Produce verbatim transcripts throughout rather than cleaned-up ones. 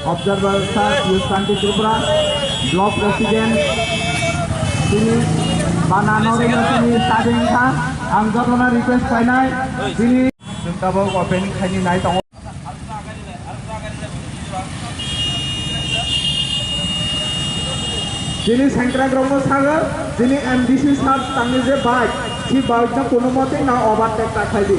Observer sir, Youth Kanti Tripura, Block President, tini banano rino tini starting kha. Ang jotono request khlainai, tini chwng tabuk opening khaini nai tongo. Tini sengkrak rokno sago, tini M D C sir tangni je bike, si bike no kuno mote na overtake ta khaidi.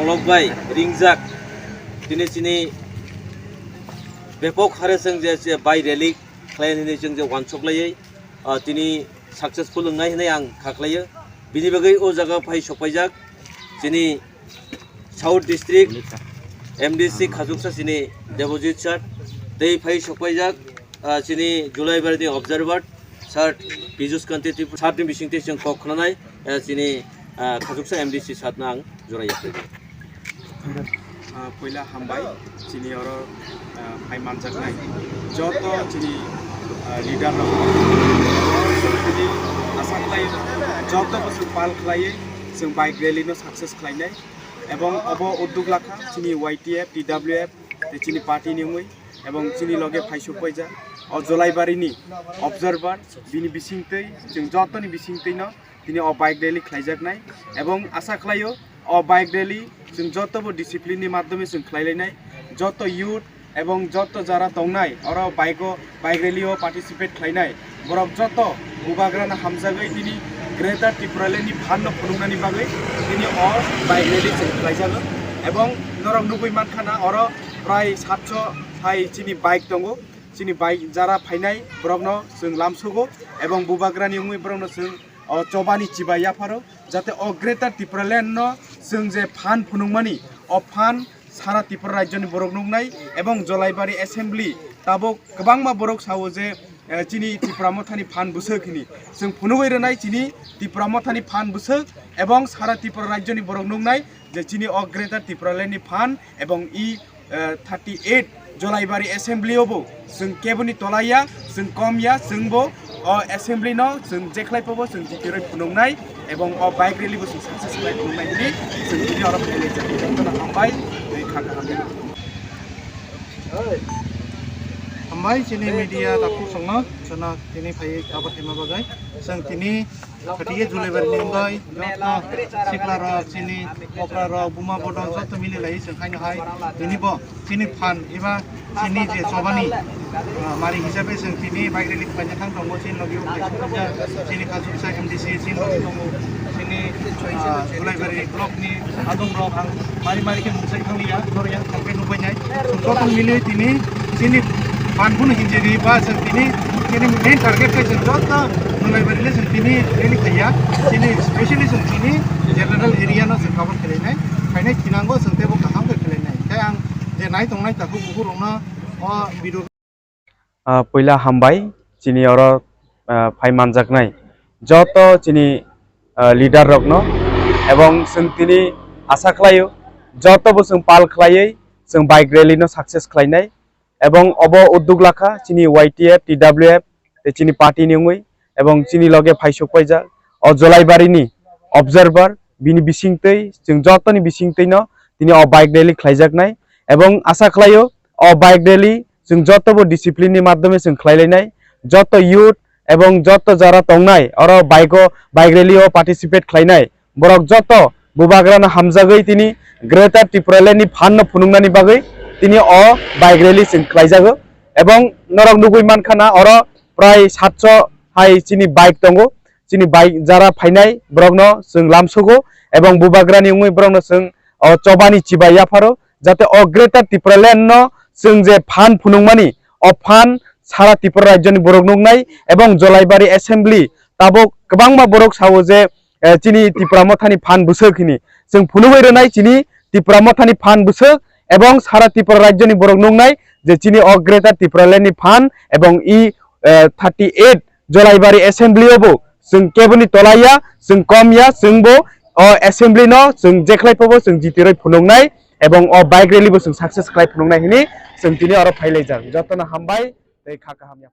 Olok bai ringjak, tini chini bepok hare chwng je, je bai rally khlai nini chwng je wansuk laiwi, ah, tini successful wngnai hinwi ang kha khlaio. Bini bagwi o jaga phai sokpaijak chini South District M D C khajuksa chini Debojit sir, tei phai sokpaijak, ah, chini Julaibari ni observer sir Pijus Kanti Tripura sir ni bisingtwi chwng kok khwnanai, ah, chini, ah, khajuksa M D C sir no ang jora yapri. Ah, puila hambai chini oro, ah, phai manjaknai joto chini, ah, leader rok. Chini asa khlai joto bwswk pal khlaiwi chwng bike rally no success khlainai, ebong obo udduk lakha chini Y T F, T W F tei chini party ni wngwi, ebong chini loge phaisuk paijak o Jolaibari ni observer, bini bisingtwi chwng joto ni bisingtwi no tini o bike rally khlaijaknai, ebong asa khlaio o bike rally chwng joto bo discipline ni madhyome chwng khlailainai, joto youth ebong joto jara tongnai oro bike o, bike rally o participate khlainai borok joto bubagrano hamjagwi tini Greater Tipraland ni phan no phunuknani bagwi tini o bike rally chwng khlaijago, ebong norok nugwi mankha na oro prai satso hai chini bike tongo, chini bike jara phainai borokno chwng lamsogo ebong bubagrani wngwi borokno chwng o chobani chibai yapharo, jate o Greater Tipraland no chwng je phan phunukmani, o phan sara Tripura rajyoni borok nuknai, ebong Jolaibari assembly tabuk kwbangma borok sao je, eh, chini Tipra Mothani phan bwswk hini. Chwng phunugwi rwnai chini Tipra Mothani phan bwswk ebong sara Tripura rajyoni borok nuknai je chini o Greater Tipraland ni phan ebong i, eh, thirty eight Jolaibari assembly o bo chwng keboni tolaiya, chwng komya, chwng bo o assembly no chwng jekhlai pobo chwng jitiroi phunuknai, ebong o bike rally bo chwng success khlai phunuknai hwnwi chwng tini oro phailai jak. Jotono hambai, tei kha kaham. Hambai chini media takhuk songno, chwngno tini phaiwi abo thema bagwi. Chwng tini Khatiye Julaibari ni wngwi joto sikla rok, chini okra rok, buma bodol joto mili lai chwng haino hai tini bo chini phan eba chini je chobani, ah, mari hisabe chwng tini bike rally khlaina thang tongo, chini logi o kaisa kaisa chini khachuksa M D C chini logi tongo, chini, ah, Julaibari block ni adong rok ang mari mari khe mwsai thanglia, norya thangkhe nukbainai. Chwng joto mili tini chini phan phano hinjiri ba chwng tini, tini main target khe chwng joto Julaibari le chwng tini rally khaiya. Chini specially chwng tini general area no chwng cover khlainai. Khainai thinango chwng teibo kaham khe khlainai. Khe ang je nai tongnai takhuk bukhuk rokno o video Ah, puila hambai chini oro, ah, phai manjaknai joto chini, ah, leader rokno, ebong chwng tini asa khlaio joto bo chwng pal khlaiwi chwng bike rally no success khlainai, ebong obo udduk lakha chini Y T F, T W F tei chini party ni wngwi, ebong chini loge phaisuk paijak o Jolaibari ni observer, bini bisingtwi chwng jotoni bisingtwi no tini o bike rally khlaijaknai, ebong asa khlaio o bike rally chwng joto bo discipline ni madhyome chwng khlailainai, joto youth ebong joto jara tongnai oro bike o, bike rally o participate khlainai borok joto bubagrano hamjagwi tini Greater Tipraland ni phan no phunuknani bagwi tini o bike rally chwng khlaijago. Ebong norok nugwi mankha na oro prai satso hai chini bike tongo. Chini bike jara phainai borokno chwng lamsogo ebong bubagrani wngwi borokno chwng o chobani chibai yapharo, jate o Greater Tipraland no chwng je phan phunukmani, o phan sara Tripura rajyoni borok nuknai ebong Jolaibari Assembly tabuk kwbangma borok sao je, eh, chini Tipra Mothani phan bwswk hini. Chwng phunugwi rwnai chini Tipra Mothani phan bwswk ebong sara Tripura rajyoni borok nuknai je chini o Greater Tipraland ni phan ebong i, eh, thirty eight Jolaibari Assembly o bo chwng keboni tolaiya, chwng komya, chwng bo o Assembly no chwng jekhlai phobo chwng jitiroi phunuknai ebong o bike rally bo chwng success khlai phunuknai hini chwng tini oro phailaijak. Jotono hambai tei kha kaham ya.